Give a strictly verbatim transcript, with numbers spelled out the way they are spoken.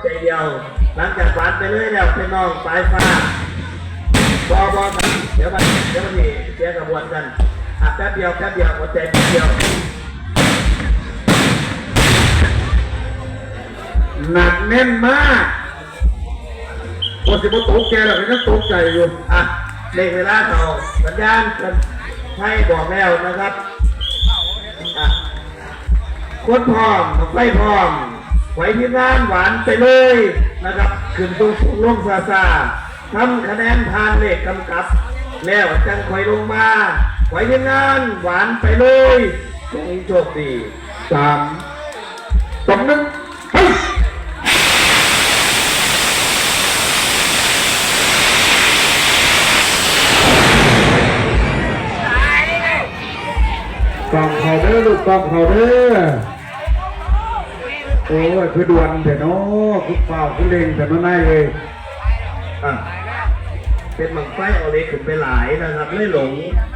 ใจเดียว หลังจากหวานไปเลยแล้วเป็นน้องปลายฟ้า บอบอครับ เดี๋ยวมันเดี๋ยวมันนี่เสียขบวนกัน อ่ะ แป๊บเดียว แป๊บเดียว อดใจแป๊บเดียว หนักแน่นมาก พอสิบ่ตกใจแล้วก็ยังตกใจอยู่ อ่ะ เลขเวลาเขาสัญญาณกันให้บอกแล้วนะครับ อ่ะ คนพร้อม ไฟพร้อม ไหวทีมงานหวานไปเลยนะครับ ขึ้นตรงสูงลงซาซา ทำคะแนนผ่านเลขกำกับ แล้วจังค่อยลงมา ไหวทีมงานหวานไปเลย จงโชคดี สาม สอง หนึ่ง ไป กองเขาเด้อ ลูกกองเขาเด้อ โอ้ย คือด่วนแท้เนาะ คือฟ้าว คือเร่งแท้เนาะ นายเอ้ย อ่ะ เป็นบั้งไฟเอาเหล็กขึ้นไปหลายนะครับ เลยหลง